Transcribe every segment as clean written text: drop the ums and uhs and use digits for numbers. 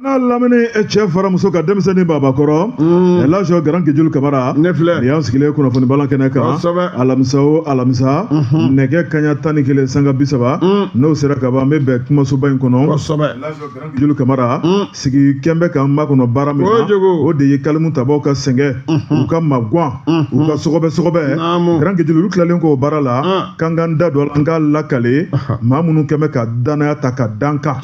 N'a lamini cɛ fara muso kan, denmisɛnnin babakɔrɔ, Elhaji Grand Kejulu Kamara. Ne filɛ. Nin y'an sigilen kunnafoni balan kɛnɛ kan. Alamisa o alamisa, nɛgɛ kaɲa 11 sanga 30, n'o sera ka ban, an bɛ bɛn kumasoba in kɔnɔ. Elhaji Grand Kejulu Kamara sigi kɛn bɛ k'an makɔnɔ baara min na, o de ye kalimu tabaw ka sɛgɛn, u ka magwan, u ka sɔgɔbɛ sɔgɔbɛ. Grand Kejulu, olu tilalen k'o baara la, k'an k'an da don a la, an k'a lakale maa minnu kɛn bɛ ka danaya ta ka dan kan.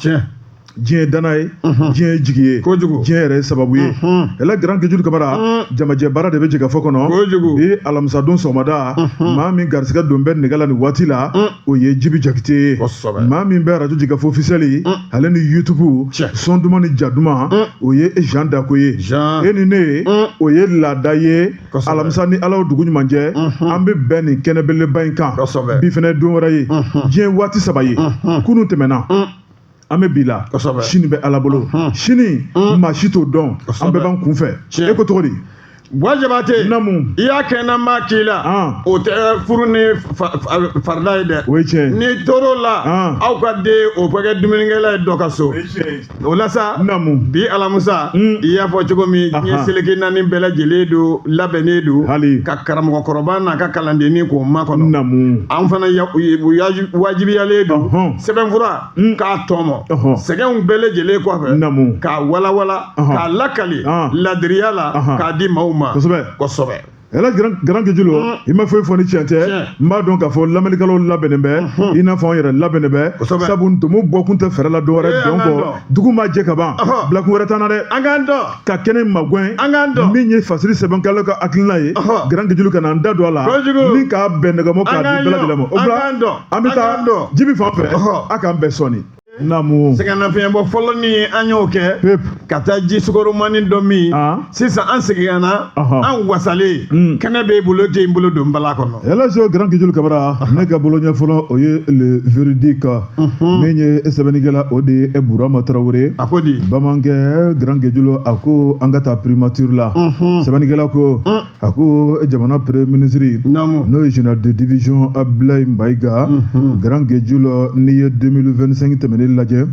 Diɲɛ ye dana ye, diɲɛ ye jigi ye. Diɲɛ yɛrɛ ye sababu ye. Ɛlɛ Grand Kejulu Kamara, jamajɛ baara de bɛ jɛkafɔ kɔnɔ. Bi alamisadon sɔgɔmada, maa min garisigɛ don bɛ nɛgɛ la nin waati la, o ye Jibi Jakite ye. Maa min bɛ arajo Jɛkafɔ officiel ale ni YouTube son duman ni ja duman, o ye Jean Dako ye. E ni ne ye, o ye laada ye. Alamisa ni Ala dugu ɲuman jɛ, an bɛ bɛn nin kɛnɛbeleba in kan. Bi fɛnɛ don wɛrɛ ye, diɲɛ waati saba ye. Kunun tɛmɛna, an bɛ bi la, sini bɛ Ala bolo. Sini, maa si t'o dɔn, an bɛɛ b'an kun fɛ. E ko cogo di? Buwa Jabate. Namu. I y'a kɛ n'an b'a k'i la, o tɛ furu ni farida ye dɛ. O ye tiɲɛ. Ni tor'o la, aw ka den o bɛ kɛ dumunikɛla ye dɔ ka so. O la sa. Namu. Bi alamisa, i y'a fɔ cogo min, diɲɛ seleke naani bɛɛ lajɛlen don labɛnnen don hali ka karamɔgɔkɔrɔba n'a ka kalandennin k'o makɔnɔ. Namu. An fana wajibiyalen don sɛbɛnfura k'a tɔmɔ sɛgɛnw bɛɛ lajɛlen kɔfɛ. Namu. K'a walawala, k'a lakali ladiriya la, k'a di maaw ma. Kosɛbɛ. Ɛlɛ Grand Kejulu, i ma foyi fɔ ni tiɲɛ tɛ. N b'a dɔn k'a fɔ lamɛnnikɛlaw labɛnnen bɛ i n'a fɔ an yɛrɛ labɛnnen bɛ, sabu ntomo bɔkun tɛ fɛɛrɛ la dɔwɛrɛ dɔn kɔ. Dugu ma jɛ ka ban, bilakun wɛrɛ t'an na dɛ. An k'an dɔn. Ka kɛnɛ magɛn. An k'an dɔn. Min ye fasiri sɛbɛnkɛlaw ka hakilina ye, Grand Kejulu ka na an da don a la ni k'a bɛn nɛgɛmɔ k'a di bɛɛ lajɛlen ma. O bila, an bɛ taa Jibi fan fɛ, a k'an bɛn sɔɔni. Naamu. Sɛgɛnnafiɲɛbɔ fɔlɔ ni an y'o kɛ ka taa ji sukaromani dɔ min, sisan an seginna na, an wasalen. Kɛnɛ b'e bolo ten, n bolo don bala kɔnɔ. Elhaji Grand Kejulu Kamara, ne ka bolo ɲɛ fɔlɔ, o ye Le Véridique. Min ye sɛbɛnnikɛla, o de ye Burama Tarawele. A ko di? Bamanankɛ Grand Kejulu, a ko an ka taa primature la. Sɛbɛnnikɛla ko, a ko jamana premier ministre, n'o ye général de division Abdoulaye Maïga, Grand Kejulu, n'i ye 2025 tɛmɛnen lajɛ,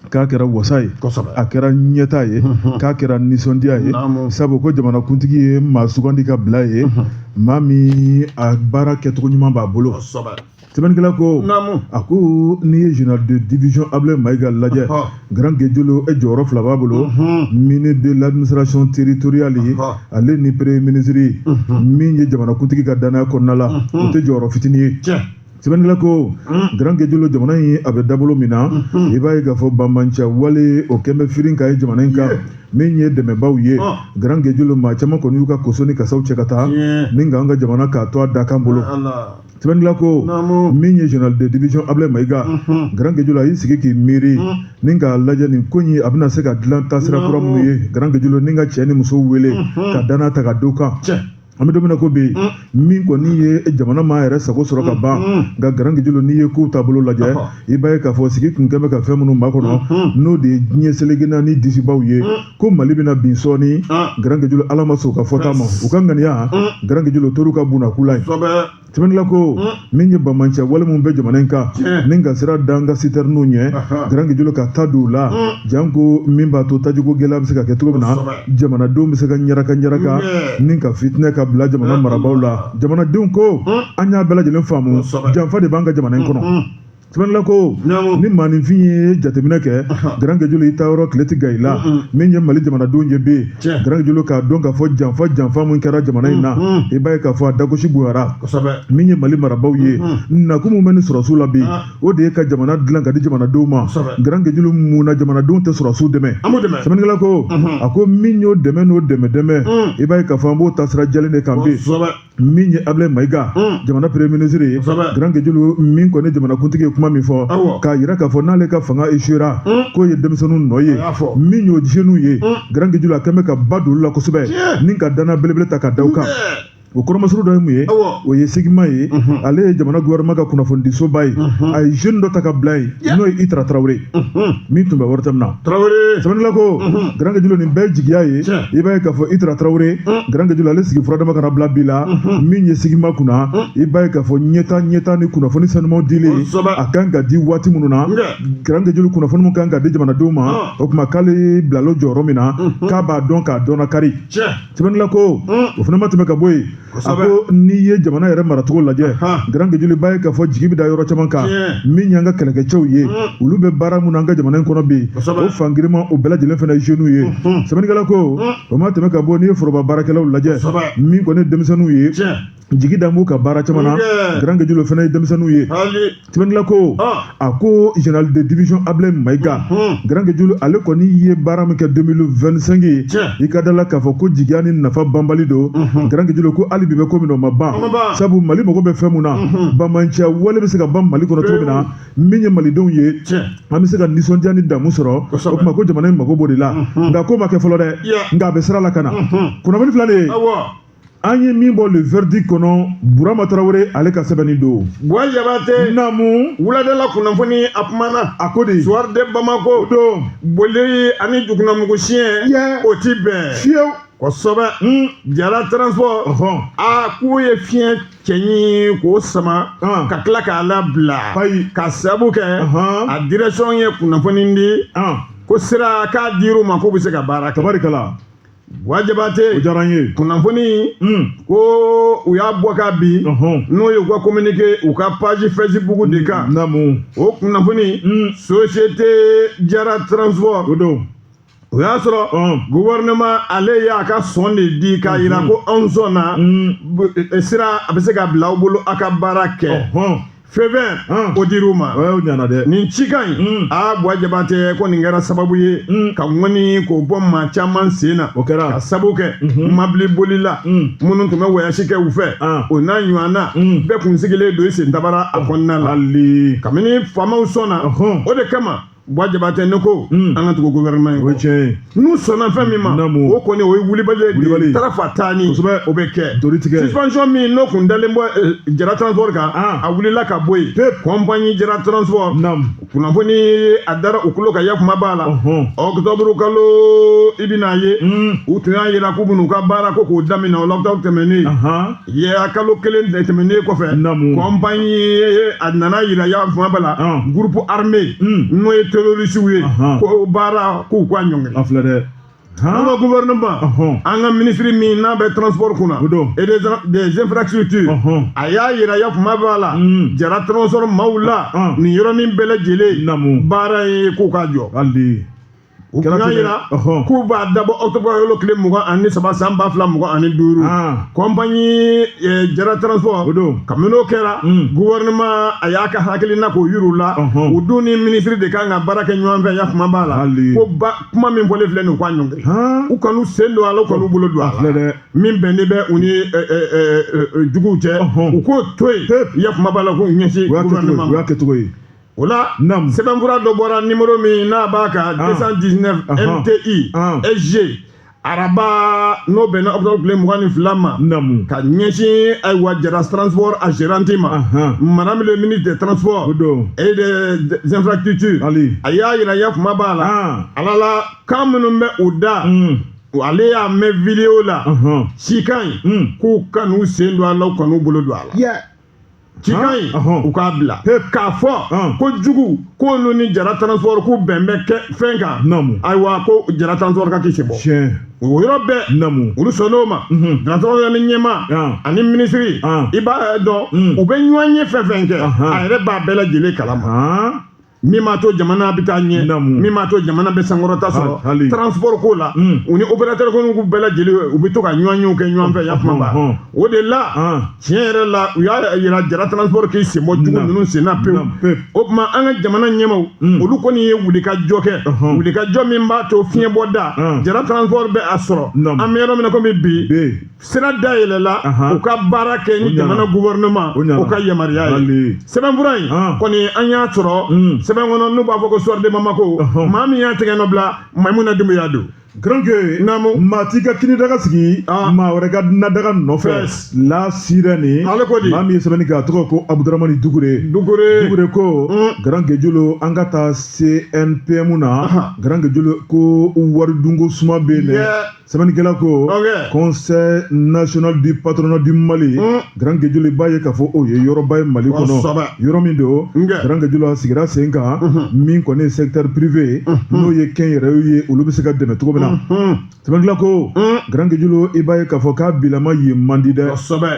k'a kɛra wasa ye, a kɛra ɲɛta ye, k'a kɛra nisɔndiya ye, sabu ko jamanakuntigi ye maa sugandi ka bila ye, maa min a baara kɛcogo ɲuman b'a bolo. Sɛbɛnnikɛla ko, a ko n'i ye général de division Abdoulaye Maïga lajɛ, Grand Kejulu, e jɔyɔrɔ fila b'a bolo: ministre de l'Administration territoriale ye, ale ni premier ministre. Min ye jamanakuntigi ka danaya kɔnɔna la, o tɛ jɔyɔrɔ fitinin ye. Sɛbɛnnikɛla ko, Grand Kejulu, jamana in a bɛ dabolo min na, i b'a ye k'a fɔ banbanciya wale o kɛn bɛ firin ka ye jamana in kan. Min ye dɛmɛbaw ye, Grand Kejulu, maa caman kɔni y'u ka koso ni kasaw cɛ ka taa ni k'an ka jamana k'a to a dakan bolo. Sɛbɛnnikɛla ko, min ye général de division Abdoulaye Maïga, Grand Kejulu, a y'i sigi k'i miiri ni k'a lajɛ nin ko in a bɛna se ka dilan taasira kura minnu ye. Grand Kejulu, ni ka cɛ ni muso wele ka danaya ta ka d'u kan. An bɛ don min na ko bi, min kɔni ye jamana ma yɛrɛ sago sɔrɔ ka ban, nka Grand Kejulu, n'i ye kow taabolo lajɛ, i b'a ye k'a fɔ sigi kun kɛn bɛ ka fɛn minnu makɔnɔ, n'o de ye diɲɛ seleke naani disibaw ye, ko Mali bɛna bin sɔɔni. Grand Kejulu, Ala ma sɔn u ka fɔta ma, u ka ŋaniya, Grand Kejulu, tor'u ka bunakula ye. Sɛbɛnnikɛla ko, min ye banbanciya wale minnu bɛ jamana in kan, ni ka sira da an ka sitɛriniw ɲɛ, Grand Kejulu, ka taa don u la, janko min b'a to tajiko gɛlɛya bɛ se ka kɛ cogo min na, jamanadenw bɛ se ka ɲaraka ɲaraka ni ka fitinɛ ka bila jamana marabaaw la. Jamanadenw ko, an y'a bɛɛ lajɛlen faamu, janfa de b'an ka jamana in kɔnɔ. Sɛbɛnnikɛla ko, ni maaninfin ye jateminɛ kɛ, Grand Kejulu, i taa yɔrɔ tile tɛ gan i la. Min ye Mali jamanadenw ye bi, Grand Kejulu, k'a dɔn k'a fɔ janfa janfa min kɛra jamana in na, i b'a ye k'a fɔ a dagosi bonyara. Min ye Mali marabaaw ye, nakun min bɛ ni sɔrɔsiw la bi, o de ye ka jamana dilan ka di jamanadenw ma. Grand Kejulu, mun na jamanadenw tɛ sɔrɔsiw dɛmɛ? Sɛbɛnnikɛla ko, a ko min y'o dɛmɛ n'o dɛmɛ dɛmɛ, i b'a ye k'a fɔ an b'o taasira jɛlen de kan bi. Min ye Abdoulaye Maïga, jamana premier ministre ye, Grand Kejulu, min kɔni jamanakuntigi ye kuma min fɔ k'a yira k'a fɔ n'ale ka fanga échouera, k'o ye denmisɛnninw nɔ ye. Min y'o jeunes ye, Grand Kejulu, a kɛn bɛ ka ba don olu la kosɛbɛ ni ka danaya belebele ta ka da u kan. O kɔrɔmasuru dɔ ye mun ye? O ye SEGIMA ye. Ale ye jamana gouvernement ka kunnafonidisoba ye. A ye jeune dɔ ta ka bila yen, n'o ye Itra Tarawele, min tun bɛ ORTM na. Tarawele. Sɛbɛnnikɛla ko, Grand Gueudjoulo, nin bɛɛ jigiya ye. I b'a ye k'a fɔ Itra Tarawele, Grand Gueudjoulo, ale sigi furadama kana bila bi la min ye SEGIMA kunna. I b'a ye k'a fɔ ɲɛta ni kunnafoni sanumaw dili, a kan ka di waati minnu na, Grand Gueudjoulo, kunnafoni min kan ka di jamanadenw ma, o tuma k'ale bilalo jɔyɔrɔ min na, k'a b'a dɔn k'a dɔn kari. Sɛbɛnnikɛla ko, o fana ma tɛmɛ ka bɔ yen. A ko n'i ye jamana yɛrɛ maracogo lajɛ, Grand Gueudjoulo, i b'a ye k'a fɔ jigi bɛ da yɔrɔ caman kan. Min y'an ka kɛlɛkɛcɛw ye, olu bɛ baara mun na an ka jamana in kɔnɔ bi, o fangirima o bɛɛ lajɛlen fana ye jeunes ye. Sɛbɛnnikɛla ko, o ma tɛmɛ ka bɔ, n'i ye foroba baarakɛlaw lajɛ, min kɔni ye denmisɛnninw ye, jigi da b'u ka baara caman na, Grand Gueudjoulo fana ye denmisɛnninw ye. Sɛbɛnnikɛla ko, a ko général de division Ablaye Maïga, Grand Gueudjoulo, ale kɔni ye baara min kɛ 2025 ye, i ka da la k'a fɔ ko jigiya ni nafa banbali don. Grand Gueudjoulo ko hali bi bɛ ko min na, o ma ban, sabu Mali mago bɛ fɛn mun na, banbaanciya wale bɛ se ka ban Mali kɔnɔ cogo min na, min ye malidenw ye, an bɛ se ka nisɔndiya ni damu sɔrɔ. O tuma ko jamana in mago b'o de la, nka ko ma kɛ fɔlɔ dɛ, nka a bɛ sira la ka na. Kunnafoni filɛ nin ye, an ye min bɔ Le Verdict kɔnɔ, Burama Tarawele ale ka sɛbɛnni don. Buwa Jabate. Naamu. Wuladala kunnafoni a kumana. A ko de. Soir de Bamako. Don. Boli ani jukunamugu siɲɛ. O ti bɛn. Fiyewu. Kosɛbɛ. Jara Transport. A k'u ye fiɲɛ cɛɲi k'o sama. Ka tila k'a labila. Ayi. Ka sabu kɛ. A direction ye kunnafoni di. Ko sira k'a dir'u ma k'u bɛ se ka baara kɛ. Tabarikala. Buwa Jabate. O diyara n ye. Kunnafoni ko u y'a bɔ ka bi, n'o ye u ka communiqué u ka page Facebook de kan. Naamu. O kunnafoni, société Jara Transport. O don. O y'a sɔrɔ gouvernement ale y'a ka sɔn de di k'a yira ko anw sɔnna sira a bɛ se ka bila aw bolo aw ka baara kɛ. Feu vert o dir'u ma. O ɲana dɛ. Nin cikan in, aa Buwa Jabate, ko nin kɛra sababu ye ka ŋɔni k'o bɔ maa caman sen na. O kɛra. Ka sababu kɛ mabili bolila minnu tun bɛ voyage kɛ u fɛ, o n'a ɲɔgɔnna bɛɛ kun sigilen don i sen tabara a kɔnɔna la. Hali. Kabini faamaw sɔnna, o de kama Buwa Jabate ne ko an ka tugu gouvernement in kɔ. O ye tiɲɛ ye. N'u sɔnna fɛn min ma, o kɔni o ye wulibali ye, tarafa taani. Kosɛbɛ. O bɛ kɛ. Tori tigɛ. Suspension min n'o kun dalen bɔ Jara Transport kan, a wulila ka bɔ yen. Compagnie Jara Transport. Kunnafoni a dara u tulo kan, yakuma b'a la. Octobre kalo i bɛna ye, u tun y'a yira k'u bɛn'u ka baara ko k'o daminɛ o octobre tɛmɛnen. Ya kalo kelen tɛmɛnen kɔfɛ, compagnie a nana yira yakuma b'a la, groupe armé n'o ye terroriste ye, ko baara k'u k'a ɲɔngiri. A filɛ dɛ. An ka gouvernement, an ka ministre min n'a bɛ transport kunna et des infrastructures, a y'a yira yakuma b'a la, Jara Transport maaw la nin yɔrɔnin bɛɛ lajɛlen baara ye k'u ka jɔ. Hali. U y'a yira k'u b'a dabɔ octobre kalo tile 23 san 2025. Compagnie Jara Transport, kabini o kɛra, gouvernement a y'a ka hakilina k'o yir'u la. U dun ni ministre de kan ka baara kɛ ɲɔgɔn fɛ, yakuma b'a la. Ko kuma min fɔlen filɛ nin, u k'a ɲɔngiri. U kan'u sen don a la, u kan'u bolo don a la. Min bɛnnen bɛ u ni juguw cɛ, u k'o to yen, yakuma b'a la, k'u ɲɛsin gouvernement ma. O y'a kɛcogo ye. O la, sɛbɛnfura dɔ bɔra numéro min n'a b'a kan 219 MTI SG araba, n'o bɛnna octobre tile 22 ma, ka ɲɛsin ayiwa Jara Transport a gérante ma, madame le ministre des Transports et des Infrastructures. A y'a yira yakuma b'a la, ala la kan minnu bɛ u da, ale y'a mɛn vidéo la, cikan in k'u kan'u sen don a la, u kan'u bolo don a la. Cikan in, u k'a bila k'a fɔ ko jugu k'olu ni Jara Transport k'u bɛn bɛ kɛ fɛn kan. Ayiwa ko Jara Transport ka k'i sen bɔ. O yɔrɔ bɛɛ, olu sɔnn'o ma. Jara Transport ni ɲɛmaa ani minisiri, i b'a dɔn u bɛ ɲɔgɔn ye fɛn fɛn kɛ, a yɛrɛ b'a bɛɛ lajɛlen kalama. Min m'a to jamana bɛ taa ɲɛ, min m'a to jamana bɛ sankɔrɔta sɔrɔ transport ko la, u ni opérateur ko bɛɛ lajɛlen u bɛ to ka ɲɔgɔn kɛ ɲɔgɔn fɛ, yakuma b'a o de la. Tiɲɛ yɛrɛ la, u y'a yira Jara Transport k'i sen bɔ jugu ninnu sen na pewu. O tuma an ka jamana ɲɛmaaw, olu kɔni ye wulikajɔ kɛ, wulikajɔ min b'a to fiɲɛ bɔ da Jara Transport bɛ a sɔrɔ. An bɛ yɔrɔ min na komi bi, sira dayɛlɛla, u ka baara kɛ ni jamana gouvernement u ka yamaruya ye. Sɛbɛnfura in kɔni an y'a sɔrɔ sɛbɛn kɔnɔ, n'u b'a fɔ ko Soir de Bamako, maa min y'a tɛgɛ nɔ bila, Maimuna Dumbuya don. Garanke Naamu. Maa t'i ka kinidaga sigi Ah. maa wɛrɛ ka nadaga nɔfɛ Yes. La Sirène Ale ko di? Maa min ye sɛbɛnni kɛ a tɔgɔ ko Abudaramani Dukure. Dukure. Dukure ko Garanke Jolo, an ka taa CNPM na. Aha. Garanke Jolo ko wari dunko suma bɛ yen dɛ. Sɛbɛnnikɛla ko Conseil national du patronat du Mali, Garanke Jolo, i b'a ye k'a fɔ o ye yɔrɔba ye Mali kɔnɔ, yɔrɔ min don, Garanke Jolo, a sigira sen kan min kɔni ye secteur privé, n'o ye kɛnyɛrɛyew ye, olu bɛ se ka dɛmɛ cogo min na. Sɛbɛnnikɛla ko Garanke Jolo, i b'a ye k'a fɔ k'a bilama yen man di dɛ.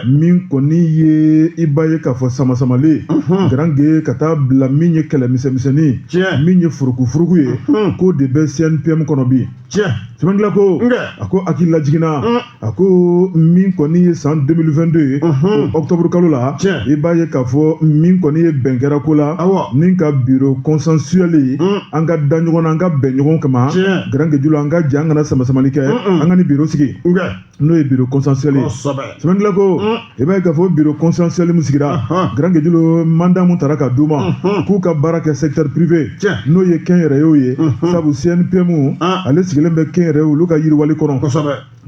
Min kɔni ye, i b'a ye k'a fɔ samasamalen, Garanke, ka taa bila min ye kɛlɛ misɛnmisɛnnin, min ye furukufuruku ye, k'o de bɛ CNPM kɔnɔ bi. Sɛbɛnnikɛla ko a ko hakili lajiginna, a ko min kɔni ye san 2022 ye, o octobre kalo la, i b'a ye k'a fɔ min kɔni ye bɛn kɛra ko la ni ka bureau consensuel ye, an ka da ɲɔgɔn na, an ka bɛn ɲɔgɔn kama. Garanke Jolo, an ka jɛ, an kana samasamali kɛ, an ka nin bureau sigi, n'o ye bureau consensuel ye. Sɛbɛnnikɛla ko i b'a ye k'a fɔ bureau consensuel min sigira, Garanke Jolo, mandat mun tara ka d'u ma k'u ka baara kɛ secteur privé, n'o ye kɛnyɛrɛyew ye, sabu CNPM ale sigilen bɛ kɛnyɛrɛye olu ka yiriwali kɔnɔ.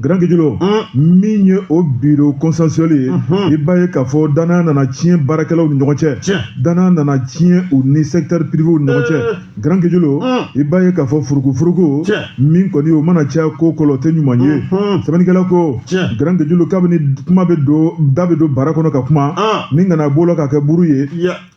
Garanke Jolo, min ye o bureau consensuel ye, i b'a ye k'a fɔ danaya nana tiɲɛ baarakɛlaw ni ɲɔgɔn cɛ, danaya nana tiɲɛ u ni secteur privé ni ɲɔgɔn cɛ. Garanke Jolo, i b'a ye k'a fɔ furukufuruku min kɔni o mana caya ko kɔlɔ tɛ ɲuman ye. Sɛbɛnnikɛla ko Garanke Jolo, kabini kuma bɛ don da bɛ don bara kɔnɔ ka kuma ni kana bɔ la ka kɛ buru ye,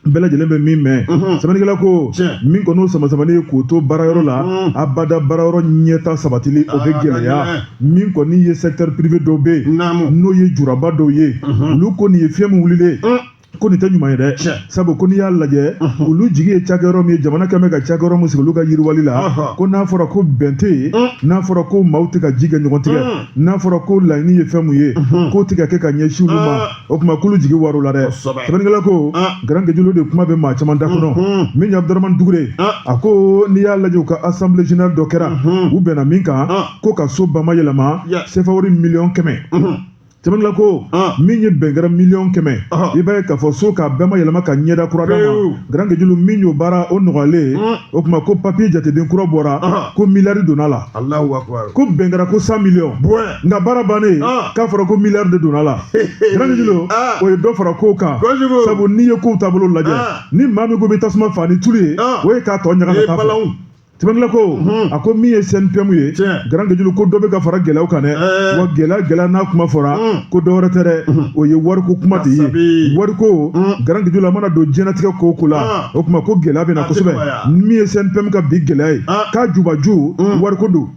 bɛɛ lajɛlen bɛ min mɛn. Sɛbɛnnikɛla ko min kɔni o samasamani ye k'o to baarayɔrɔ la, abada baarayɔrɔ ɲɛta sabatili o bɛ gɛlɛya. Min kɔni ye secteur privé dɔw bɛ yen, n'o ye juraba dɔw ye, olu ko nin ye fiɲɛ min wulilen, ko nin tɛ ɲuman ye dɛ, sabu ko n'i y'a lajɛ, olu jigi ye cakɛyɔrɔ min ye, jamana kɛlen bɛ ka cakɛyɔrɔ min sigi olu ka yiriwali la, ko n'a fɔra ko bɛn tɛ yen, n'a fɔra ko maaw tɛ ka ji kɛ ɲɔgɔn tigɛ, n'a fɔra ko laɲini ye fɛn mun ye, k'o tɛ ka kɛ ka ɲɛsin olu ma, o tuma k'olu jigi war'o la dɛ. Sɛbɛnnikɛla ko Garanke Jolo de kuma bɛ maa caman da kɔnɔ. Min ye Abudramani Dukure, a ko n'i y'a lajɛ, u ka assemblée générale dɔ kɛra, u bɛnna min kan ko ka so bamayɛlɛma sefa wari 100 000 000. Sɛbɛnnikɛla ko min ye bɛn kɛra 100 000 000, i b'a ye k'a fɔ so k'a bɛɛ ma yɛlɛma ka ɲɛda kura d'a ma. Garanke Jolo, min y'o baara o nɔgɔyalen, o tuma ko papiye jateden kura bɔra ko miliyari donna la. Ko bɛn kɛra ko 100 millions, nka baara bannen, k'a fɔra ko miliyari de donna la. Garanke Jolo, o ye dɔ fara kow kan, sabu n'i ye kow taabolo lajɛ, ni maa min ko bɛ tasuma fa ni tulu ye, o ye k'a tɔ ɲaga ka taa fɛ. Sɛbɛnnikɛla ko a ko min ye CNPM ye, Garanke Jolo, ko dɔ bɛ ka fara gɛlɛyaw kan dɛ. Wa gɛlɛya gɛlɛya n'a kuma fɔra, ko dɔ wɛrɛ tɛ dɛ, o ye wariko kuma de ye. Wariko, Garanke Jolo, a mana don diɲɛlatigɛ ko o ko la, o tuma ko gɛlɛya bɛ na kosɛbɛ. Min ye CNPM ka bi gɛlɛya ye, k'a jubaju wariko don.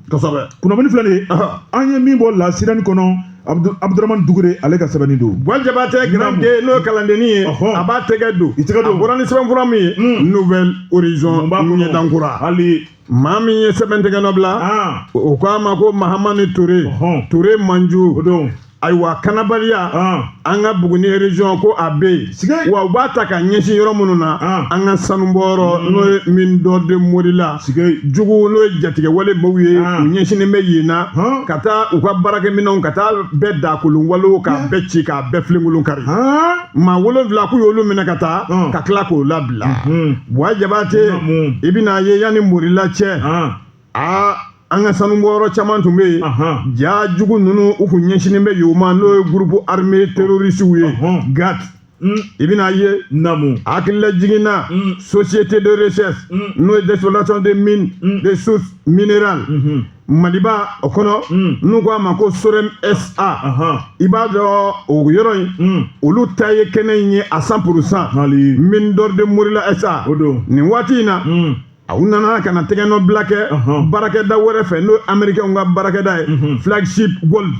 Kunnafoni filɛ nin ye, an ye min bɔ La Sirène kɔnɔ, Abudramani Dukure ale ka sɛbɛnni don. Buwa Jabatɛ, Garanke, n'o ye kalandennin ye, a b'a tɛgɛ don. I tɛgɛ don. A bɔra ni sɛbɛnfura min ye, Nouvel Horizon, ɲɛdankura. Hali Maa min ye sɛbɛn tɛgɛ nɔ bila, o ko a ma ko Mahamani Ture, Ture Manju. O don. Ayiwa, kanabaliya an ka Buguni région, ko a bɛ yen, wa u b'a ta ka ɲɛsin yɔrɔ minnu na, an ka sanubɔyɔrɔ, n'o ye mine d'or de Morila, jugu, n'o ye jatigɛwale maaw ye, u ɲɛsinnen bɛ yen na ka taa u ka baarakɛminɛnw ka taa bɛɛ dakolon walew k'a bɛɛ ci k'a bɛɛ filenkolon kari. Maa 7 k'u y'olu minɛ ka taa ka tila k'o labila. Buwa Jabatɛ, i bɛna ye yanni Morila cɛ, aa, an ka sanubɔyɔrɔ caman tun bɛ yen, ja jugu ninnu u kun ɲɛsinnen bɛ yen ma, n'o ye groupe armé terroriste ye, GAT. I bɛna ye hakilila jiginna société de recherche, n'o ye d'exploitation de mines de sources minérales Maliba o kɔnɔ, n'u ko a ma ko SOREM SA, i b'a dɔn o yɔrɔ in, olu ta ye kɛnɛ in ye à 100%, mine d'or de Morila SA. Nin waati in na, u nana ka na tɛgɛnɔ bila kɛ baarakɛda wɛrɛ fɛ, n'o ye américain ka baarakɛda ye, Flagship Gold.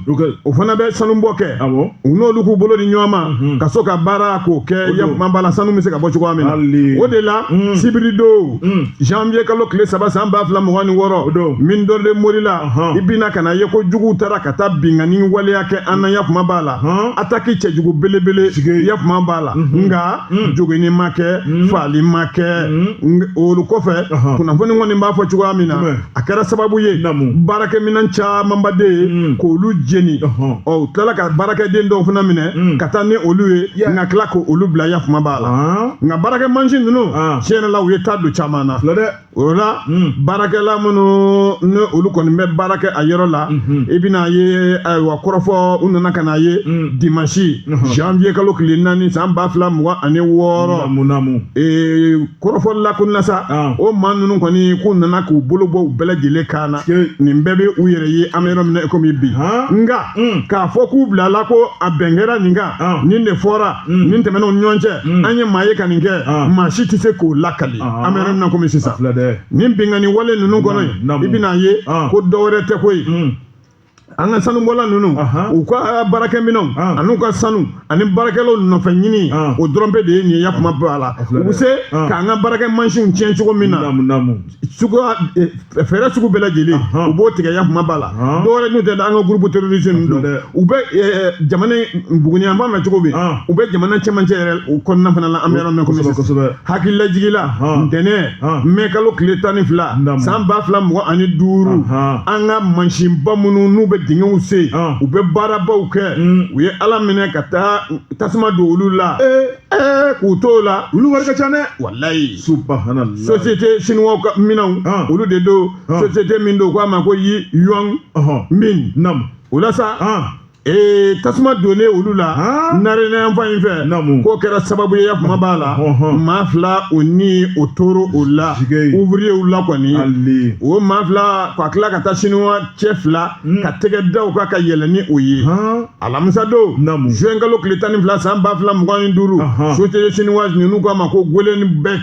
O fana bɛ sanubɔ kɛ. U n'olu k'u bolo di ɲɔgɔn ma ka so ka baara k'o kɛ, yakuma b'a la, sanu bɛ se ka bɔ cogoya min na. O de la, sibiri don, janvier kalo tile 3 san 2026, mine d'or de Morila, i bɛna ka na ye ko juguw taara ka taa binkanni waleya kɛ an na, yakuma b'a la, attaque cɛjugu belebele, yakuma b'a la, nka jogini ma kɛ, faali ma kɛ. Olu kɔfɛ Kunnafoni kɔni b'a fɔ cogoya min na, a kɛra sababu ye baarakɛminɛn camanba de ye k'olu jeni. Ɔ, u tilala ka baarakɛden dɔw fana minɛ ka taa ni olu ye, nka tila k'olu bila yafama b'a la. Nka baarakɛ mansin ninnu, tiɲɛ yɛrɛ la, u ye ta don caman na. O la, baarakɛla minnu ni olu kɔni bɛ baara kɛ a yɔrɔ la, i bɛna ye, ayiwa, kɔrɔfɔ u nana ka n'a ye dimanche janvier kalo tile 4 san 2026. Kɔrɔfɔ la sa, o maa ninnu kɔni k'u nana k'u bolo bɔ u bɛɛ lajɛlen kan na. Nin bɛɛ bɛ u yɛrɛ ye an bɛ yɔrɔ min na i komi bi. Nka k'a fɔ k'u bilala ko a bɛn kɛra nin kan, nin de fɔra, nin tɛmɛna u ni ɲɔgɔn cɛ, an ye maa ye ka nin kɛ, maa si tɛ se k'o lakali. An bɛ yɔrɔ min na komi sisan, nin binkanni wale ninnu kɔnɔ yen, i bɛna ye ko dɔ wɛrɛ tɛ koyi, an ka sanubɔla ninnu, u ka baarakɛminɛnw an'u ka sanu ani baarakɛlaw nɔfɛ ɲini, o dɔrɔn pe de ye nin ye. Yakuma bɔ a la, u bɛ se k'an ka baarakɛ mansinw tiɲɛ cogo min na, suguya fɛɛrɛ sugu bɛɛ lajɛlen u b'o tigɛ. Yakuma b'a la, dɔwɛrɛ n'u tɛ, an ka groupe terroriste ninnu don. U bɛ jamana Buguni yanfan fɛ cogo min, u bɛ jamana cɛmancɛ yɛrɛ o kɔnɔna fana la. An bɛ yɔrɔ min komi sisan, hakililajigin la, ntɛnɛn mɛ kalo tile 12 san 2025, an ka mansinba minnu n'u bɛ dingɛw sen, u bɛ baarabaw kɛ, u ye Ala minɛ ka taa tasuma don olu la k'u t'o la. Olu wari ka ca dɛ. Walayi. Subhanallah. Société chinois ka minɛnw, olu de don. Société min don, k'a ma ko Yi Yuan Min. O la sa, tasuma donnen olu la Narena yanfan in fɛ, k'o kɛra sababu ye, kuma b'a la, maa 2 o ni o toro o la, ouvrier la kɔni, o maa 2 ka tila ka taa chinois cɛ 2 ka tɛgɛ da u kan ka yɛlɛ ni o ye. Alamisa don, juin kalo tile 12 san 2025, société chinoise ninnu k'a ma ko Golden Beck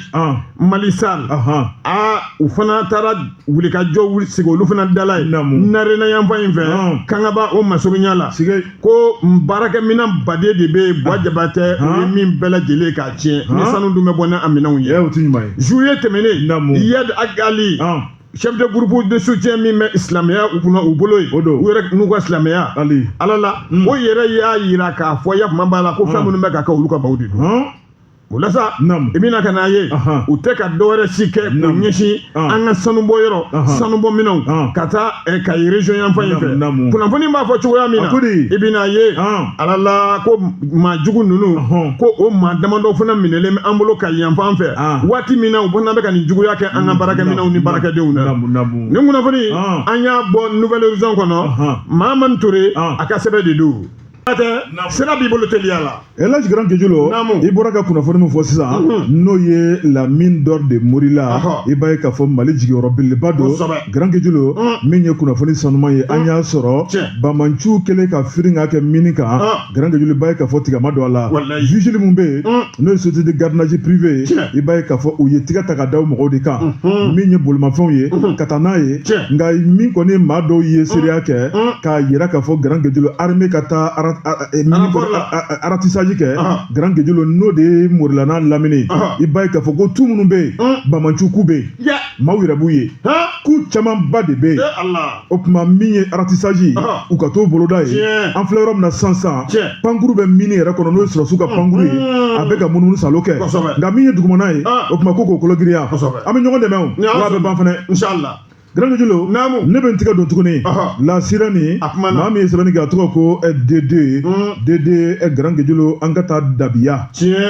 Mali SARL, aa, u fana taara wulikajɔ wuli sigi olu fana dala ye Narena yanfan in fɛ, Kangaba o masurunya la, ko baarakɛminɛn baden de bɛ yen, Buwa Jabatɛ, u ye min bɛɛ lajɛlen k'a tiɲɛ ni sanu dun bɛ bɔ n'a minɛnw ye. Juillet tɛmɛnen, Iyad Ag Ali, chef de groupe de soutien min bɛ silamɛya u kunna u bolo yen, u yɛrɛ n'u ka silamɛya Ala la, o yɛrɛ y'a yira k'a fɔ yakuma b'a la ko fɛn minnu bɛ ka kɛ, olu ka maaw de don. O la sa, i bɛna ka n'a ye u tɛ ka dɔwɛrɛ si kɛ k'o ɲɛsin an ka sanubɔ yɔrɔ, sanubɔ minɛnw, ka taa Kayi région yanfan in fɛ. Kunnafoni b'a fɔ cogoya min na, i bɛna ye, Ala la, ko maa jugu ninnu, ko o maa damadɔ fana minɛlen bɛ an bolo Kayi yanfan fɛ waati min na u fana bɛ ka nin juguya kɛ an ka baarakɛminɛnw ni baarakɛdenw na. Nin kunnafoni, an y'a bɔ Nouvel Horizon kɔnɔ, Mahamani Ture a ka sɛbɛn de don. Sira b'i bolo teliya la. Elhaji Grand Kejulo, i bɔra ka kunnafoni min fɔ sisan, n'o ye la mine d'or de Morila, i b'a ye k'a fɔ Mali jigiyɔrɔ belebeleba don. Grand Kejulo, min ye kunnafoni sanuman ye, an y'a sɔrɔ banbaanciw kɛlen ka firin ka kɛ mine kan. Grand Kejulo, i b'a ye k'a fɔ tigama don a la. Vigile min bɛ yen, n'o ye société de gardiennage privé ye, i b'a ye k'a fɔ u ye tigɛ ta ka da mɔgɔw de kan, min ye bolimafɛnw ye ka taa n'a ye. Nka min kɔni ye maa dɔw ye seereya kɛ k'a yira k'a fɔ, Grand Kejulo, armée ka taa ratissage kɛ, Grand Kejulo, n'o de ye Morila n'a lamini, i b'a ye k'a fɔ ko tu minnu bɛ yen, banbaanciw ku bɛ yen, maaw yɛrɛ b'u ye, ku camanba de bɛ yen. O tuma, min ye ratissage, u ka t'o boloda ye. An filɛ yɔrɔ min na sisan sisan, pankuru bɛ mine yɛrɛ kɔnɔ, n'o ye sɔrɔdasiw ka pankuru ye, a bɛ ka munumunu salo kɛ. Nka min ye dugumana ye, o tuma ko k'o kolo girinya. An bɛ ɲɔgɔn dɛmɛ, o wa a bɛ ban fɛnɛ. Grand Kejulo, ne bɛ n tigɛ don tuguni La Sirène. Maa min ye sɛbɛnni kɛ, a tɔgɔ ko Dede Dede. Grand Kejulo, an ka taa Dabiya.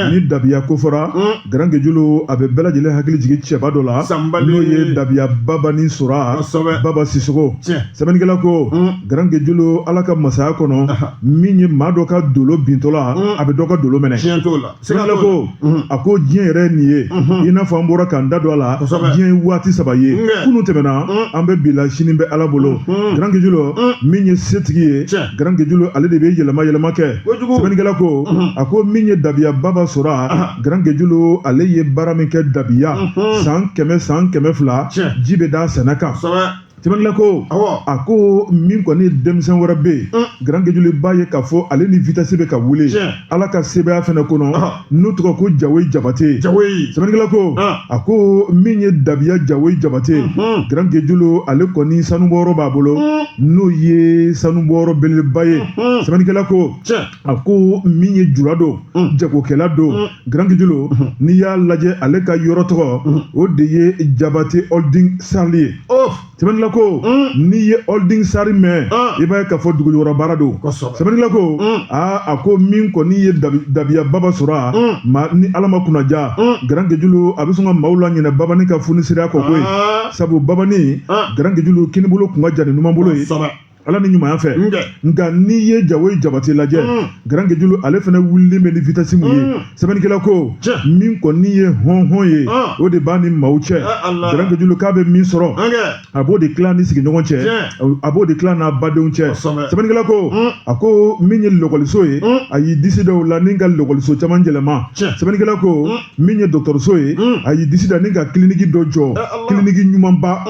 Ni Dabiya ko fɔra, Grand Kejulo, a bɛ bɛɛ lajɛlen hakili jigin cɛba dɔ la, n'o ye Dabiya Baba ni Sora Baba Sisoko. Sɛbɛnnikɛla ko, Grand Kejulo, Ala ka masaya kɔnɔ, min ye maa dɔ ka dolo bintɔla, a bɛ dɔ ka dolo minɛ. Sɛbɛnnikɛla ko, a ko diɲɛ yɛrɛ ye nin ye, i n'a fɔ an bɔra k'an da don a la, diɲɛ ye waati saba ye: kunun tɛmɛna, an bɛ bi la, sini bɛ Ala bolo. Grand Kejulo, min ye setigi ye, Grand Kejulo, ale de bɛ yɛlɛma yɛlɛma kɛ. Sɛbɛnnikɛla ko, a ko min ye Dabiya Baba Sora, Grand Kejulo, ale ye baara min kɛ Dabiya, san 100, san 200, ji bɛ da sɛnɛ kan. Sɛbɛnnikɛla ko a ko min kɔni denmisɛn wɛrɛ bɛ yen, Grand Guédioulo, b'a ye k'a fɔ ale ni vitesse bɛ ka wuli Ala ka sebaaya fɛnɛ kɔnɔ, n'o tɔgɔ ko Jawoyi Jabate. Sɛbɛnnikɛla ko a ko min ye Dabiya Jawoyi Jabate, Grand Guédioulo, ale kɔni sanubɔyɔrɔ b'a bolo, n'o ye sanubɔyɔrɔ belebeleba ye. Sɛbɛnnikɛla ko a ko min ye jula don, jagokɛla don, Grand Guédioulo, n'i y'a lajɛ, ale ka yɔrɔ tɔgɔ, o de ye Jabate Holding SARL ye. Sɛbɛnnikɛla ko n'i ye Holding SARL mɛn, i b'a ye k'a fɔ dugujukɔrɔ baara don. Sɛbɛnnikɛla ko aa, a ko min kɔni ye Dabiya Baba sɔrɔ ma, ni Ala ma kunnaja, Grand Guédioulo, a bɛ sɔn ka maaw laɲinɛ Babani ka funisiriya kɔ koyi, sabu Babani, Grand Guédioulo, kinibolo kun ka jan ni numanbolo ye, Ala ni ɲumanya fɛ. Nka n'i ye Jawoyi Jabate lajɛ, Grand Guédioulo, ale fana wulilen bɛ ni vitesse mun ye. Sɛbɛnnikɛla ko min kɔni ye hɔnhɔn ye, o de b'a ni maaw cɛ. Grand Guédioulo, k'a bɛ min sɔrɔ, a b'o de tila ni sigiɲɔgɔn cɛ, a b'o de tila n'a badenw cɛ. Sɛbɛnnikɛla ko a ko min ye lɔkɔliso ye, a y'i disi da o la ni ka lɔkɔliso caman yɛlɛma. Sɛbɛnnikɛla ko min ye dɔgɔtɔrɔso ye, a y'i disi da ni ka kiliniki dɔ jɔ, kiliniki ɲumanba.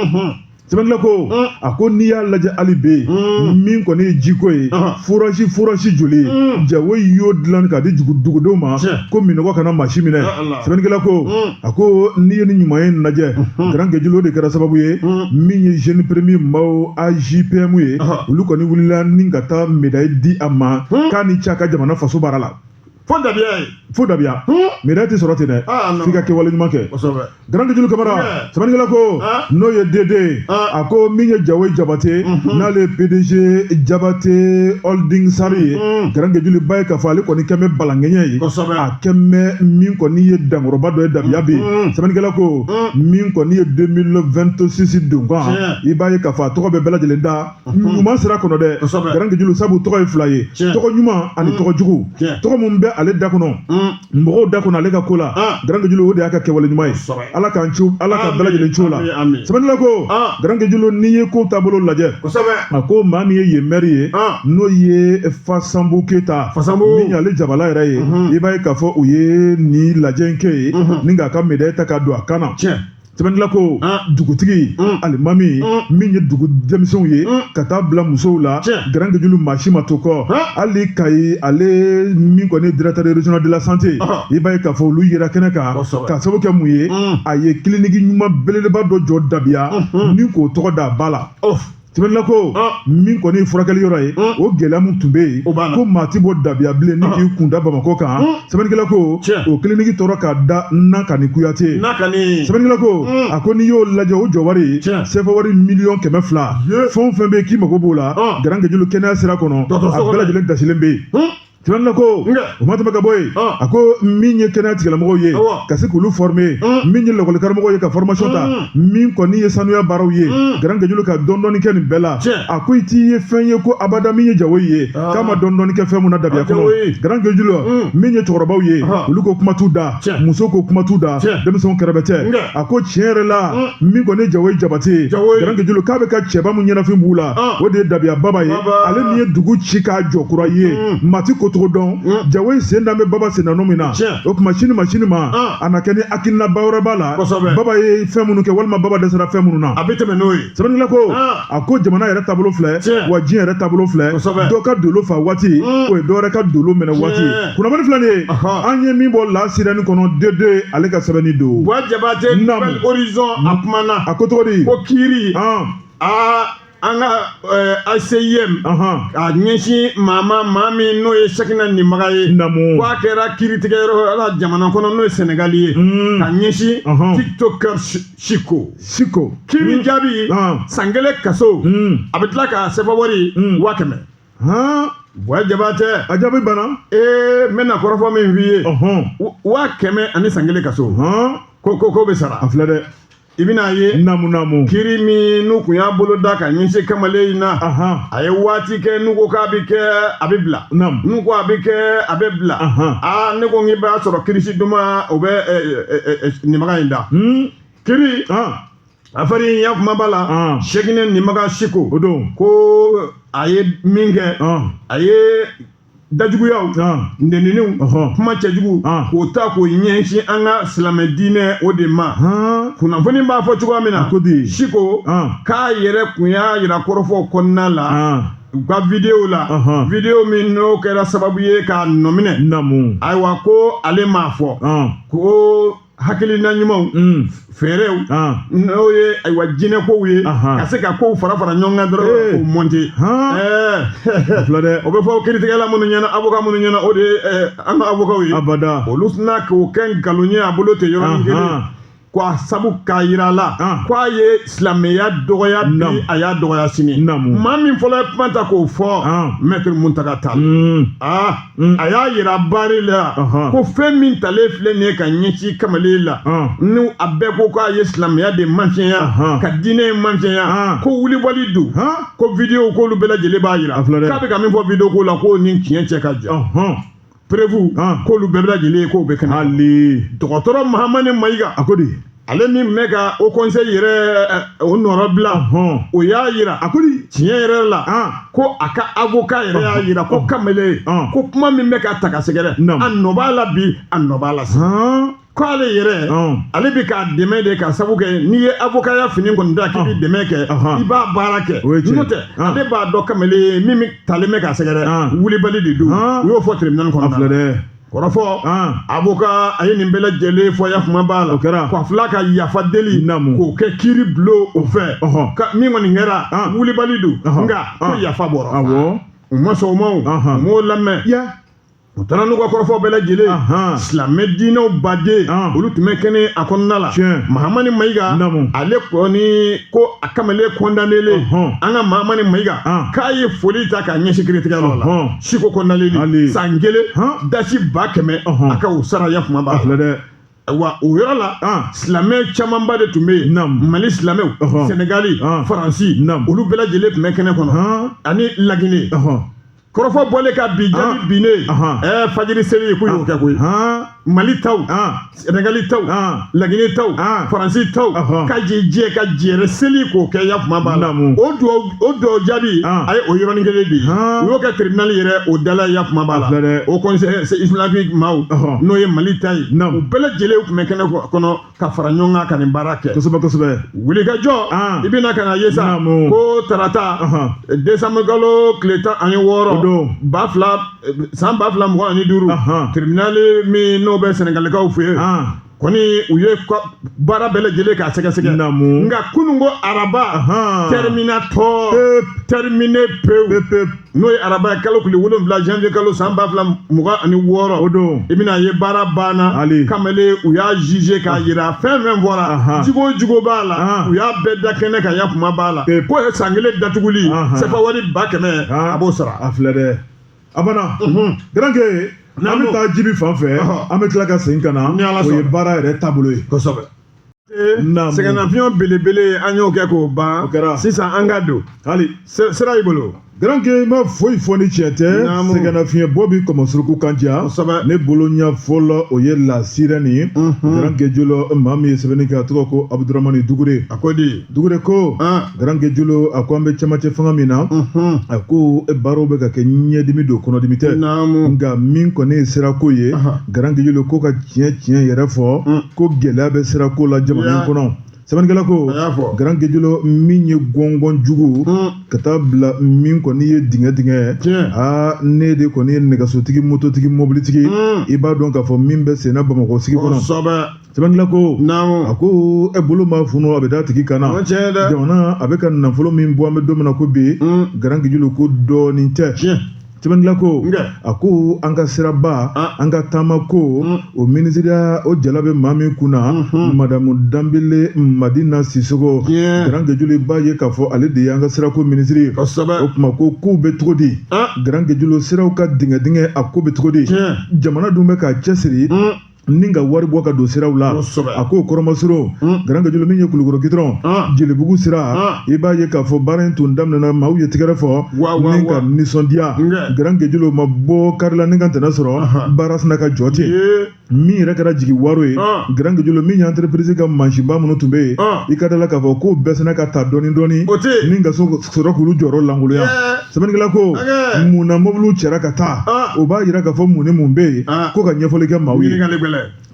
Sɛbɛnnikɛla ko a ko n'i y'a lajɛ hali bi, min kɔni ye jiko ye, forage joli Jawoyi y'o dilan k'a di dugudenw ma ko minɔgɔ kana maa si minɛ. Sɛbɛnnikɛla ko a ko n'i ye nin ɲuman ye lajɛ, Grand Guédioulo, de kɛra sababu ye min ye jeune premier maaw AJPM ye, olu kɔni wulila ni ka taa médaille di a ma k'a ni ce a ka jamana faso baara la. Fo Dabiya ye. Fo Dabiya, médaille tɛ sɔrɔ ten dɛ, f'i ka kɛwale ɲuman kɛ. Grand Guédioulo Kamara, sɛbɛnnikɛla ko n'o ye DD, a ko min ye Jawoyi Jabate, n'ale ye PDG Jabate Holding SARL ye, Grand Guédioulo, ba ye k'a fɔ ale kɔni kɛn bɛ balankɛɲɛ ye, a kɛn bɛ min kɔni ye dankɔrɔba dɔ ye Dabiya bi. Sɛbɛnnikɛla ko min kɔni ye 2026 donkan, i b'a ye k'a fɔ a tɔgɔ bɛ bɛɛ lajɛlen da ɲuman sira kɔnɔ dɛ, Grand Guédioulo, sabu tɔgɔ ye fila ye, tɔgɔ ɲuman ani tɔgɔ jugu. Tɔgɔ mun bɛ ale da kɔnɔ, mɔgɔw da kɔnɔ ale ka ko la, Grand Guédioulo, o de y'a ka kɛwale ɲuman ye. Ala k'an ci, Ala ka bɛɛ lajɛlen ci o la. Sɛbɛnnikɛla ko, Grand Guédioulo, n'i ye ko taabolo lajɛ, a ko maa min ye yen maire ye, n'o ye Fasanbu Keyita, min y'ale jabala yɛrɛ ye, i b'a ye k'a fɔ u ye nin lajɛ in kɛ yen ni k'a ka médaille ta k'a don a kan na. Sɛbɛnnikɛla ko dugutigi, alimami, min ye dugu denmisɛnw ye ka taa bila musow la, Grand Guédioulo, maa si ma to kɔ. Hali Kayi, ale min kɔni ye directeur régional de la santé, i b'a ye k'a fɔ olu yera kɛnɛ kan k'a sababu kɛ mun ye, a ye kiliniki ɲuman belebeleba dɔ jɔ Dabiya ni k'o tɔgɔ da a ba la. Sɛbɛnnikɛla ko min kɔni ye furakɛli yɔrɔ ye, o gɛlɛya min tun bɛ yen ko maa ti bɔ Dabiya bilen ni k'i kun da Bamakɔ kan, sɛbɛnnikɛla ko o kiliniki tɔɔrɔ ka da Nakani Kuyate. Sɛbɛnnikɛla ko a ko n'i y'o lajɛ, o jɔ wari, CFA wari miliyɔn 200. Fɛn o fɛn bɛ yen k'i mago b'o la, Grand Guédioulo, kɛnɛya sira kɔnɔ, a bɛɛ lajɛlen dasilen bɛ yen. Sɛbɛnnikɛla ko o ma tɛmɛ ka bɔ yen, a ko min ye kɛnɛya tigilamɔgɔw ye, ka se k'olu former, min ye lakɔlikaramɔgɔw ye ka formation ta, min kɔni ye sanuya baaraw ye, Grand Guédioulo ka dɔɔni kɛ nin bɛɛ la. A ko i t'i ye fɛn ye ko abada min ye Jawoyi ye k'a ma dɔɔni kɛ fɛn mun na Dabiya kɔnɔ. Grand Guédioulo, min ye cɛkɔrɔbaw ye, olu ko kuma t'u da, muso ko kuma t'u da, denmisɛnw kɛrɛfɛ tɛ. A ko tiɲɛ yɛrɛ la, min kɔni ye Jawoyi Jabate ye, Grand Guédioulo, k'a bɛ ka cɛba mun ɲɛnafin b'u la, o de ye Dabiya Baba ye, ale min ye dugu ci k'a jɔ kura ye, maa ti ko cogo dɔn. Jawoyi sen da bɛ Baba sen na nɔ min na, o tuma sini ma sini ma, a na kɛ ni hakilinaba wɛrɛ b'a la, Baba ye fɛn minnu kɛ walima Baba dɛsɛra fɛn minnu na. A bɛ tɛmɛ n'o ye. Sɛbɛnnikɛla ko a ko jamana yɛrɛ taabolo filɛ wa, diɲɛ yɛrɛ taabolo filɛ, dɔ ka dolo fa waati, o ye dɔ wɛrɛ ka dolo minɛ waati. Kunnafoni filɛ nin ye, an ye min bɔ La Sirène kɔnɔ, DD ale ka sɛbɛnni don. Buwa Jabate, Nouvel Horizon, a kumana. A ko cogo di? Ko kiiri aa, an ka ACIM k'a ɲɛsin maa ma, maa min n'o ye Sakina Nimaga ye, k'a kɛra kiiritigɛyɔrɔ la jamana kɔnɔ n'o ye Sɛnɛgali ye, ka ɲɛsin tiktoker Siko. Siko. Kiiri jaabi, san 1 kaso, a bɛ tila ka sefa wari 100 000. Buwa Jabatɛ. A jaabi banna. Ee, n bɛna kɔrɔfɔ min f'i ye, 100 000 ani san 1 kaso, ko bɛ sara. A filɛ dɛ. I bɛna ye. Naamu, naamu. Kiiri min n'u kun y'a bolo da ka ɲɛsin kamalen in na, a ye waati kɛ, n'u ko k'a bɛ kɛ, a bɛ bila, n'u ko a bɛ kɛ, a bɛ bila. Aa, ne ko n k'i b'a sɔrɔ kirisi duman o bɛ Nimaga in da. Kiiri affaire in ya kuma b'a la, Sɛkinɛ Nimaga Siko. O don. Ko a ye min kɛ, a ye dajuguyaw neniniw kuma cɛjugu k'o ta k'o ɲɛsin an ka silamɛ diinɛ o de ma kunnafoni b'a fɔ cogoya min na siko k'a yɛrɛ kun y'a yira kɔrɔfɔw kɔnɔna la u ka video la video min n'o kɛra sababu ye k'a nɔminɛ ayiwa ko ale m'a fɔ ko hakilina ɲumanw mm. fɛɛrɛw ah. n'o ye ayiwa jinɛ kow ye ka se ka kow fara fara ɲɔgɔn kan dɔrɔn k'o monter filɛ dɛ o bɛ fɔ kiritigɛla minnu ɲɛna avocat minnu ɲɛna o de ye an ka avocat ye abada olu tɛna k'o kɛ nkalon ye a bolo ten yɔrɔnin kelen k'a sabu k'a yira a la k'a ye silamɛya dɔgɔya bi a y'a dɔgɔya sini maa min fɔlɔ ye kuma ta k'o fɔ maître Muntaga Tall mm. aa Mm. a y'a yira baari la ko fɛn min talen filɛ nin ye ka ɲɛsin kamalen la ni a bɛɛ ko k'a ye silamɛya de mafiɲɛya ka diinɛ in mafiɲɛya ko wulibali don ko video k'olu bɛɛ lajɛlen b'a yira k'a bɛ ka min fɔ video ko la k'o ni tiɲɛ cɛ ka jan preuve k'olu bɛɛ lajɛlen k'o bɛ kɛnɛ hali dɔgɔtɔrɔ Mahamani Mayiga a ko di ale min bɛ ka haut conseil yɛrɛ o nɔrɔ bila o y'a yira a ko di tiɲɛ yɛrɛ la ko a ka avocat yɛrɛ y'a yira ko kamalen ko kuma min bɛ ka ta ka sɛgɛrɛ a nɔ b'a la bi a nɔ b'a la sini k'ale yɛrɛ ale bɛ k'a dɛmɛ de ka sabu kɛ n'i ye avocatya fini kɔni da k'i bɛ dɛmɛ kɛ i b'a baara kɛ n'o tɛ ale b'a dɔn kamalen min talen bɛ k'a sɛgɛrɛ wulibali de don u y'o fɔ tribunal kɔnɔ dɛ kɔrɔfɔ avocat a ye nin bɛɛ lajɛlen fɔ ya kuma b'a la o kɛra ka fila ka yafa deli k'o kɛ kiiri bulon o fɛ min kɔni kɛra wulibali don nka ko yafa bɔra awɔ u ma sɔn o ma o u m'o lamɛn u taara n'u ka kɔrɔfɔ bɛɛ lajɛlen silamɛ diinɛw baden olu tun bɛ kɛnɛ a kɔnɔna la Mahamani Mayiga ale kɔni ko a kamalen kɔndanelen an ka Mahamani Mayiga k'a ye foli ta k'a ɲɛsin kiiritigɛlaw la siko kɔndaneli san kelen dasi 100,000 a ka o sara ya kuma b'a la dɛ wa o yɔrɔ la silamɛ camanba de tun bɛ yen Mali silamɛw Senegali Faransi olu bɛɛ lajɛlen tun bɛ kɛnɛ kɔnɔ ani Laginɛ kɔrɔfɔ bɔlen ka bin jaabi binnen ɛɛ fajiri seli k'u y'o kɛ koyi Mali taw Senegali taw Laginɛ taw Faransi taw ka jɛ ka jɛrɛ seli k'o kɛ ya kuma b'a la o dugawu jaabi a ye o yɔrɔnin kelen de ye u y'o kɛ tribunal yɛrɛ o da la ya kuma b'a la haut conseil islamique maaw n'o ye Mali ta ye u bɛɛ lajɛlen tun bɛ kɛnɛ kɔnɔ ka fara ɲɔgɔn kan ka nin baara kɛ kosɛbɛ kosɛbɛ wulikajɔ i bɛna ka na ye sa ko tarata décembre kalo tile 16 san 2025 tribunal min n'o bɛ sɛnɛgalikaw fɛ yen kɔni u ye baara bɛɛ lajɛlen k'a sɛgɛsɛgɛ nka kunun ko araba terminator terminé pewu n'o ye araba ye kalo tile 7 janvier kalo san 2026 o don i bɛna ye baara banna kamalen u y'a juger k'a yira fɛn fɛn fɔra jugu o jugu b'a la u y'a bɛɛ da kɛnɛ kan ya kuma b'a la ko ye san kelen datuguli sefa wari 100,000 a b'o sara a filɛ dɛ a banna garankɛ an bɛ taa jibi fan fɛ an bɛ tila ka segin ka na o ye baara yɛrɛ taabolo ye kosɛbɛ sɛgɛnnafiɲɛ belebele an y'o kɛ k'o ban sisan an ka don hali sira y'i bolo garankɛ i ma foyi fɔ ni tiɲɛ tɛ sɛgɛnnafiɲɛ bɔ bi kɔmɔsuruku kan diya ne bolo ɲɛ fɔlɔ o ye la sirène ye garankɛ jolo maa min ye sɛbɛnni kɛ a tɔgɔ ko abuduramani dugure a ko di dugure ko garankɛ jolo a ko an bɛ cɛmancɛ fanga min na a ko baaraw bɛ ka kɛ ɲɛdimi don kɔnɔdimi tɛ nka min kɔni ye sirako ye garankɛ jolo ko ka tiɲɛ tiɲɛ yɛrɛ fɔ ko gɛlɛya bɛ sirako la jamana in kɔnɔ sɛbɛnnikɛla ko garankɛ jolo min ye gɔngɔn jugu ka taa bila min kɔni ye dingɛ dingɛ aa ne de kɔni ye nɛgɛsotigi mototigi mobilitigi i b'a dɔn k'a fɔ min bɛ senna bamakɔ sigi kɔnɔ sɛbɛnnikɛla ko a ko e bolo ma funu a bɛ da tigi kan na jamana a bɛ ka nafolo min bɔ an bɛ don min na ko bi garankɛ jolo ko dɔɔnin tɛ sɛbɛnnikɛla ko a ko an ka siraba an ka taamako o minisiriya o jala bɛ maa min kun na madamu danbele madina sisoko garankɛ jolo i b'a ye k'a fɔ ale de ye an ka sirako minisiri ye o tuma ko kow bɛ cogo di garankɛ jolo siraw ka dingɛ dingɛ a ko bɛ cogo di jamana dun bɛ k'a cɛsiri ni ka wari bɔ ka don siraw la a k'o kɔrɔmasuru garankɛ jolo min ye kulukɔrɔ gidɔrɔn jelibugu sira i b'a ye k'a fɔ baara in tun daminɛna maaw ye tigɛrɛ fɔ ni ka nisɔndiya garankɛ jolo ma bɔ kari la ni ka ntɛnɛn sɔrɔ baara sina ka jɔ ten min yɛrɛ kɛra jigi waro ye garankɛ jolo min ye entreprise ka mansinba minnu tun bɛ yen i ka da la k'a fɔ k'o bɛɛ sina ka ta dɔɔni dɔɔni ni ka sɔrɔ k'olu jɔyɔrɔ lankolonya. Sɛbɛnnikɛla ko mun na mɔbiliw cɛra ka taa, o b'a jira k'a fɔ mun ni mun bɛ yen, ko ka ɲɛfɔli kɛ maaw ye.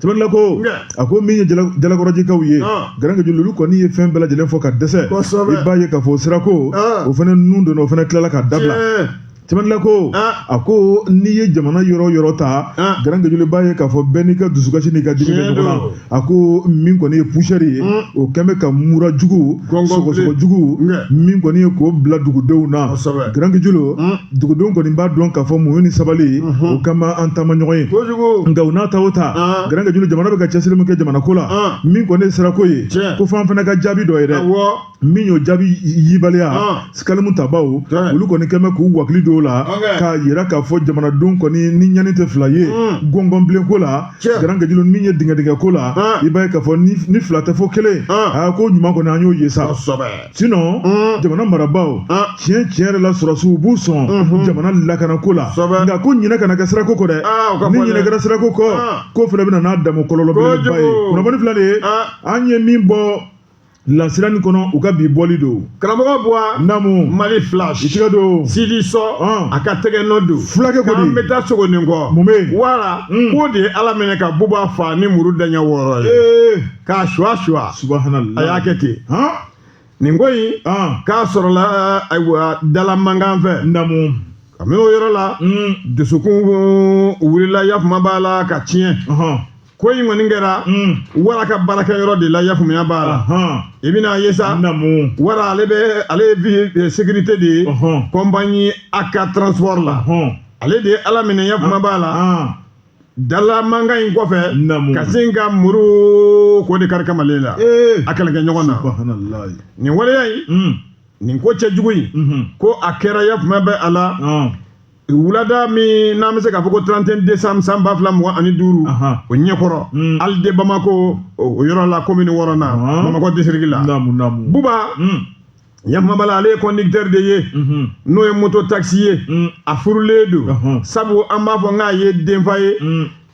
Sɛbɛnnikɛla ko a ko min ye Jalakɔrɔjikaw ye, Grand Guédioulo, olu kɔni ye fɛn bɛɛ lajɛlen fɔ ka dɛsɛ. I b'a ye k'a fɔ sirako o fana nun donna, o fana tilala ka dabila. Sɛbɛnnikɛla ko a ko n'i ye jamana yɔrɔ yɔrɔ ta, Grand Guédioulo, i b'a ye k'a fɔ bɛɛ n'i ka dusukasi n'i ka dimi bɛ ɲɔgɔn na. A ko min kɔni ye poussière ye, o kɛn bɛ ka mura jugu, sɔgɔsɔgɔ jugu min kɔni ye k'o bila dugudenw na. Grand Guédioulo, dugudenw kɔni b'a dɔn k'a fɔ muɲu ni sabali o kama an taama ɲɔgɔn ye. Nka u n'a ta o ta, Grand Guédioulo, jamana bɛ ka cɛsiri min kɛ jamana ko la, min kɔni ye sirako ye, ko f'an fana ka jaabi dɔ ye dɛ. Min y'o jaabi yibaliya, kalimu tabaw olu kɔni kɛn bɛ k'u wakili don o la k'a yira k'a fɔ jamanadenw kɔni ni ɲani tɛ fila ye gɔngɔnbilen ko la. Grand Guédioulo, min ye dingɛ dingɛ ko la, i b'a ye k'a fɔ ni fila tɛ fo kelen, aa ko ɲuman kɔni an y'o ye sa. Sinon jamana marabaaw, tiɲɛ tiɲɛ yɛrɛ la, sɔrɔdasiw b'u sɔn jamana lakana ko la, nka ko ɲinɛ kana kɛ sirako kɔ dɛ. Ni ɲinɛ kɛra sirako kɔ, k'o fana bɛna n'a dama kɔlɔlɔ belebeleba ye. Kunnafoni filɛ nin ye, an ye min bɔ lasira nin kɔnɔ, u ka bi bɔli don. Karamɔgɔ Buwa. Naamu. Mali Flash. I tɛgɛ don. Sidi Sɔ a ka tɛgɛ nɔ don. Fulakɛ ko di. K'an bɛ taa Sogonikɔ. Mun bɛ yen? Wara k'o de ye Ala minɛ ka Buba fa ni muru daɲɛ 6 ye. K'a suwa suwa. Subahanala. A y'a kɛ ten. Nin ko in k'a sɔrɔla ayiwa dala mankan fɛ. Naamu. Kabini o yɔrɔ la, dusukun wulila, yafuma b'a la ka tiɲɛ. Ko in kɔni kɛra Wara ka baarakɛyɔrɔ de la, yafaamuya b'a la. I bɛna ye sa, Wara ale bɛ ale ye sécurité de ye compagnie AK Transport la. Ale de ye Ala minɛ, yafuma b'a la, dala mankan in kɔfɛ ka sin ka muru k'o de kari kamalen la a kɛlɛkɛɲɔgɔn na. Nin waleya in, nin ko cɛjugu in, ko a kɛra, yafuma bɛ a la, wulada min n'an bɛ se k'a fɔ ko 31 décembre san 2025, o ɲɛkɔrɔ Alide Bamako o yɔrɔ la, commune wɔɔrɔnan, Bamakɔ district la. Buba, yafuma b'a la, ale ye conducteur de ye, n'o ye moto taxi ye. A furulen don, sabu an b'a fɔ k'a ye denfa ye,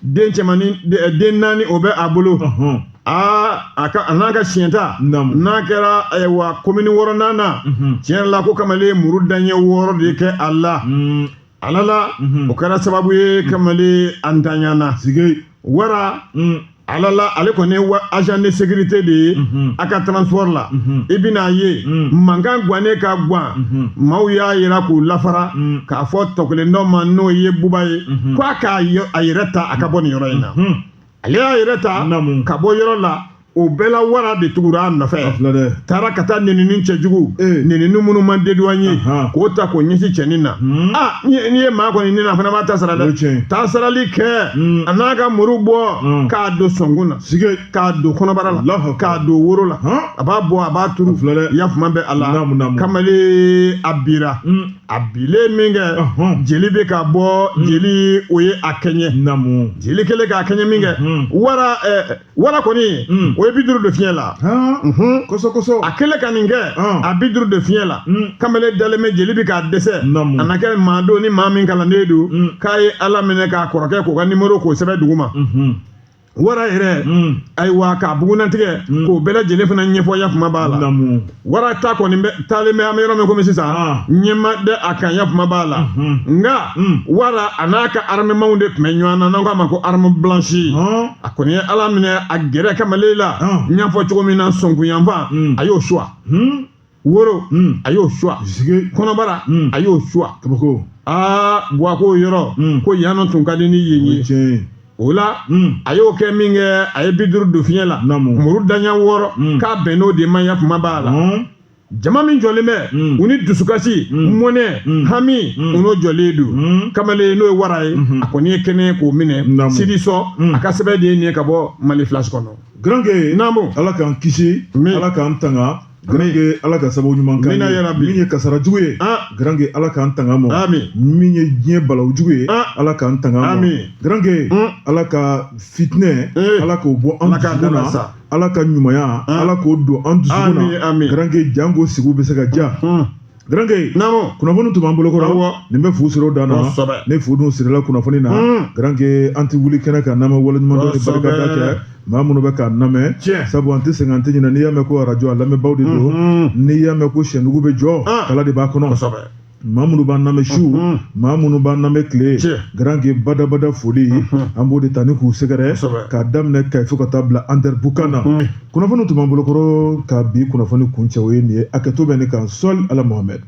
den cɛmannin, den naani o bɛ a bolo. Aa, a ka a n'a ka siɲɛta n'a kɛra ayiwa commune wɔɔrɔnan na. Tiɲɛ yɛrɛ la, ko kamalen muru daɲɛ 6 de kɛ a la. Ala la, o kɛra sababu ye kamalen a ntanyana. Wara, Ala la, ale kɔni ye agent de sécurité de ye a ka transport la. I bɛna ye mankan gannen ka gan, maaw y'a yira k'u lafara k'a fɔ tɔ kelen dɔ ma, n'o ye Buba ye, ko a k'a a yɛrɛ ta, a ka bɔ nin yɔrɔ in na. Ale y'a yɛrɛ ta ka bɔ yɔrɔ la. O bɛɛ la, Wara de tugura a nɔfɛ, taara ka taa nenini cɛjugu, nenini minnu ma dédouaner, k'o ta k'o ɲɛsin cɛnin na. Aa, n'i ye maa kɔni neni, a fana b'a ta sara dɛ. Taa sarali kɛ, a n'a ka muru bɔ k'a don sɔnkun na, k'a don kɔnɔbara la, k'a don woro la, a b'a bɔ, a b'a turu. Yafuma bɛ a la, kamalen a bira. A bilen min kɛ, jeli bɛ ka bɔ, jeli o ye a kɛɲɛ. Jeli kɛlen k'a kɛɲɛ min kɛ, wara wara kɔni o ye 50 don fiɲɛ la. Kosɔ. A kɛlen ka nin kɛ, a 50 don fiɲɛ la, kamalen dalen bɛ, jeli bɛ k'a dɛsɛ. A na kɛ maa don ni maa min kalannen don, k'a ye Ala minɛ k'a kɔrɔkɛ k'o ka nimoro k'o sɛbɛn dugu ma. Wara yɛrɛ, ayiwa, k'a bugunnatigɛ k'o bɛɛ lajɛlen fana ɲɛfɔ, yafuma b'a la. Wara ta kɔni bɛ taalen bɛ, an bɛ yɔrɔ min komi sisan, ɲɛ ma da a kan, yafuma b'a la. Nka wara a n'a ka armement de tun bɛ ɲɔgɔn na, n'an k'a ma ko arme blanche. A kɔni ye Ala minɛ a gɛrɛ kamalen la. N y'a fɔ cogo min na, sɔnkunyanfan a y'o suwa, woro a y'o suwa, kɔnɔbara a y'o suwa. Aa, Buwa, k'o yɔrɔ ko yan nɔ tun ka di ni yen ye. O la, a y'o kɛ min kɛ, a ye 50 don fiɲɛ la, muru daɲɛ 6, k'a bɛn n'o de ma, yafuma b'a la. Jama min jɔlen bɛ, u ni dusukasi, mɔnɛ, hami, u n'o jɔlen don. Kamalen, n'o ye wara ye, a kɔni ye kɛnɛ k'o minɛ. Sidi Sɔ a ka sɛbɛn de ye nin ye ka bɔ Mali Flash kɔnɔ. Garanke. Naamu. Ala k'an kisi, Ala k'an tanga. Garanke, Ala ka sababu ɲuman k'an ye. Min ye kasara jugu ye, Garanke, Ala k'an tanga ma. Min ye diɲɛ balawu jugu ye, Ala k'an tanga ma. Garanke, Ala ka fitinɛ, Ala k'o bɔ an dusukun na. Ala ka ɲumanya, Ala k'o don an dusukun na. Garanke, janko sigiw bɛ se ka diya. Garanke, kunnafoni tun b'an bolo kɔrɔ, nin bɛ fu siri o dan na. Ne fu dun sirila kunnafoni na. Garanke, an tɛ wuli kɛnɛ kan n'an ma waleɲuman dɔn ni barikada kɛ maa minnu bɛ k'an lamɛn, sabu an tɛ sɛgɛn, an tɛ ɲinɛ. N'i y'a mɛn ko arajo, a lamɛnbaaw de don. N'i y'a mɛn ko sɛndugu bɛ jɔ, kala de b'a kɔnɔ. Maa minnu b'an lamɛn su, maa minnu b'an lamɛn tile, garanke badabada foli an b'o de ta ni k'u sɛgɛrɛ k'a daminɛ Kayi fo ka taa bila Anderamboukane na. Kunnafoni tun b'an bolokɔrɔ ka bi kunnafoni kuncɛ, o ye nin ye. Hakɛto bɛ ne kan. Sɔli ala Mohamɛd.